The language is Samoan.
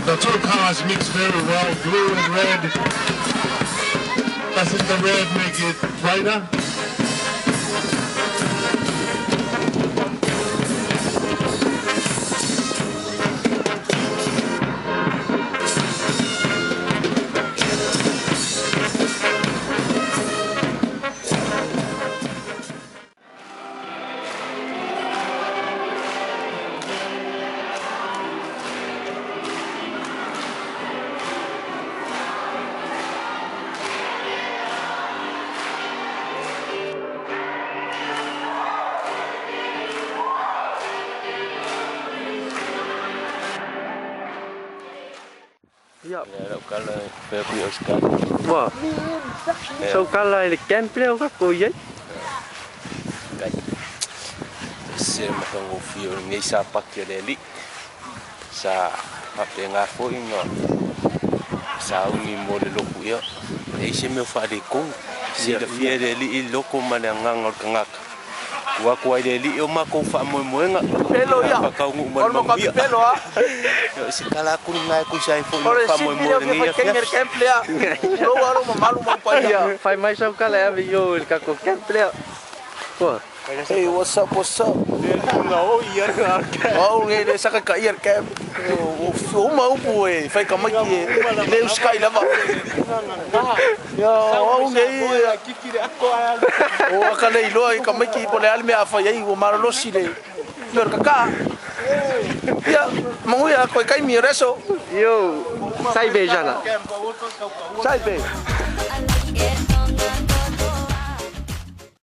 The two colors mix very well, blue and red. Doesn't the red make it brighter? Wah, so kalau le camp le o ko ye. Kai. Se makango fio nei sa paki le li. Sa papenga fo inga. Sa uni mo le loku ia. Ei se me fa de ko. Si le fie le li i loko ma le nganga o kangaka. Ua ko ai le li o ma ko fa mo moenga. Pelo ia. Ka ngu ma mo pelo a. Se kala ku ngai ku sai fo fa mo mo le ngi. Camp le a. Lo aro ma malu ma pa ia. Fai mai sau kala e yo el ka ko camp le. Ko. Hey, what's up? What's up? Oh, ngai le saka ka ia camp. O ma upu e fai ka mai e le sky lava. Yo, o ngai kiki le ako a. O ka le iloa i ka mai ki pole ale me afa ai o marolosi le. Mer kaka. Ia, manguia ko kai mi reso. Yo, sai be jana. Sai be.